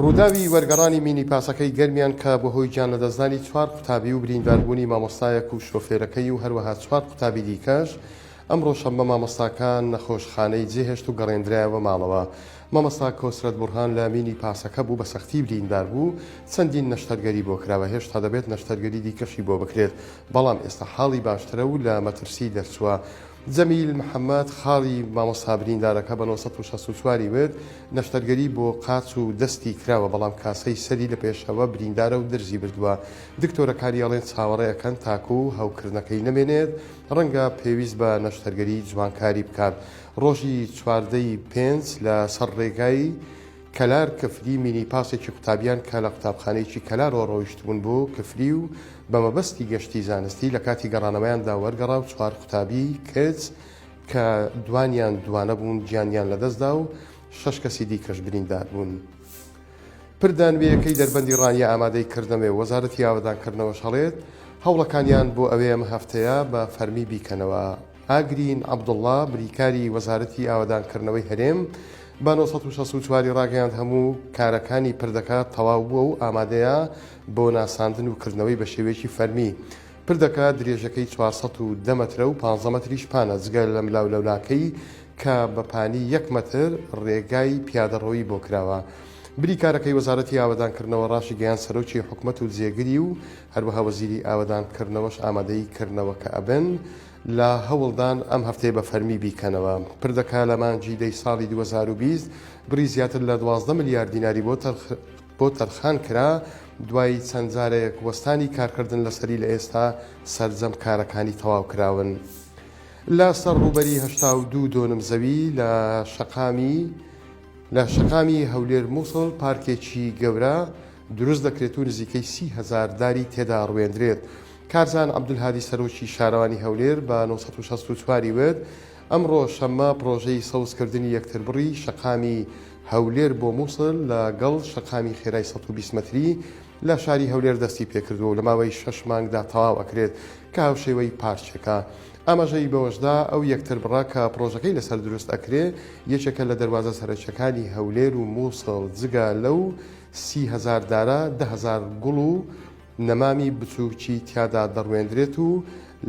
ڕووداوی وەرگەڕانی مینی پاسەکەی گەرمیان کە بەهۆی گیانلەدەستدانی چوار قوتابی و برینداربوونی مامۆستایەک و شۆفێرەکەی و هەروەها چوار قوتابی دیکەش، ئەمڕۆ شەممە مامۆستاکە نەخۆشخانەی جێهێشت و گەڕێندرایەوە ماڵەوە. مامۆستا کۆسرەت بوڕهان لە مینی پاسەکە بوو بە سەختی بریندار بوو، چەندین نەشتەرگەری بۆ کراوە، هێشتا دەبێت نەشتەرگەری دیکەشی بۆ بکرێت، بەڵام ئێستا حاڵی باشترە و لە مەترسی دەرچووە. جەمیل محەمەد، خاڵی مامۆستا بریندارەکە بە 964 ی وت، نەشتەرگەری بۆ قاچ و دەستی کراوە، بەڵام کاسەی سەری لە پێشەوە بریندارە و درزی بردووە، دکتۆرەکانی ئەڵێن چاوەڕێ ئەکەن تاکو هەوکردنەکەی نەمێنێت، ڕەنگە پێویست بە نەشتەرگەری جوانکاری بکات. ڕۆژی 14 ی پێنج لە سەر ڕێگای کەلار کفری مینی پاسێکی قوتابیان کە لە قوتابخانەیەکی کەلارەوە ڕۆیشتبوون بۆ کفری و بە مەبەستی گەشتی زانستی لە کاتی گەڕانەوەیاندا وەرگەڕا و چوار قوتابی کچ کە دوانیان دوانە بوون گیانیان لەدەستدا و شەش کەسی دیکەش بریندار بوون. پردە نوێیەکەی دەربەندی ڕانیە ئامادەی کردنەوەی وەزارەتی ئاوەدانکردنەوەش هەڵێت، هەوڵەکانیان بۆ ئەوەیە ئەم هەفتەیە بە فەرمی بیکەنەوە. ئاگرین عەبدوڵڵا، بریکاری وەزارەتی ئاوەدانکردنەوەی هەرێم، بە 964 ی ڕاگەیاند هەموو کارەکانی پردەکە تەواو بووە و ئامادەیە بۆ ناساندن و کردنەوەی بە شێوەیەکی فەرمی. پردەکە درێژەکەی 410 مەترە و 15 مەتریش پانە، جگە لەملاولەولاکەی کە بە پانی یەک مەتر ڕێگای پیادەڕۆیی بۆ کراوە. بریکارەکەی وەزارەتی ئاوەدانکردنەوە ڕاشیگەیاند سەرۆکی حکومەت و جێگری و هەروەها وەزیری ئاوەدانکردنەوەش ئامادەی کردنەوەکە ئەبن لە هەوڵدان ئەم هەفتەیە بە فەرمی بیکەنەوە. پردەکە لە مانگی دەی ساڵی 2020 بڕی زیاتر لە 12 ملیار دیناری بۆ بۆ تەرخان کرا، دوای چەند جارێک وەستانی کارکردن لەسەری لە ئێستا سەرجەم کارەکانی تەواو کراون. لە سەر ڕووبەری 82 دۆنم زەوی لە شەقامی لە شەقامی هەولێر موسڵ پارکێکی گەورە دروست دەکرێت و نزیکەی 30 هەزار داری تێدا ڕوێندرێت. کارزان عەبدولهادی سەرۆکی شارەوانی هەولێر بە 964 ی وت، ئەمڕۆ شەممە پڕۆژەی سەوزکردنی یەکتربڕی شەقامی هەولێر بۆ موسڵ لە گەڵ شەقامی خێرای 120 مەتری لە شاری هەولێر دەستی پێکردووە و لە ماوەی شەش مانگدا تەواو ئەکرێت کە هاوشێوەی پارچێکە. ئاماژەی بەوەشدا، ئەو یەکتربڕە کە پڕۆژەکەی لەسەر دروست ئەکرێ یەکێکە لە دەروازە سەرەکیەکانی هەولێر و موسڵ، جگە لەو 30 هەزار دارە 10,000 گوڵ و نەمامی بچووکی تیادا دەڕوێندرێت و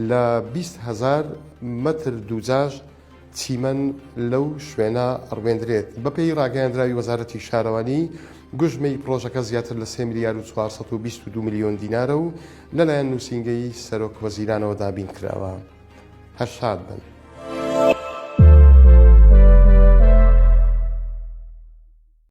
لە 20,000 مەتر دووجاش چیمەن لەو شوێنە ڕوێندرێت. بەپێی ڕاگەیاندراوی وەزارەتی شارەوانی، گوژمەی پڕۆژەکە زیاتر لە سێ ملیار و 422 ملیۆن دینارە و لەلایەن نووسینگەی سەرۆک وەزیرانەوە دابینکراوە. هەر شاد بن.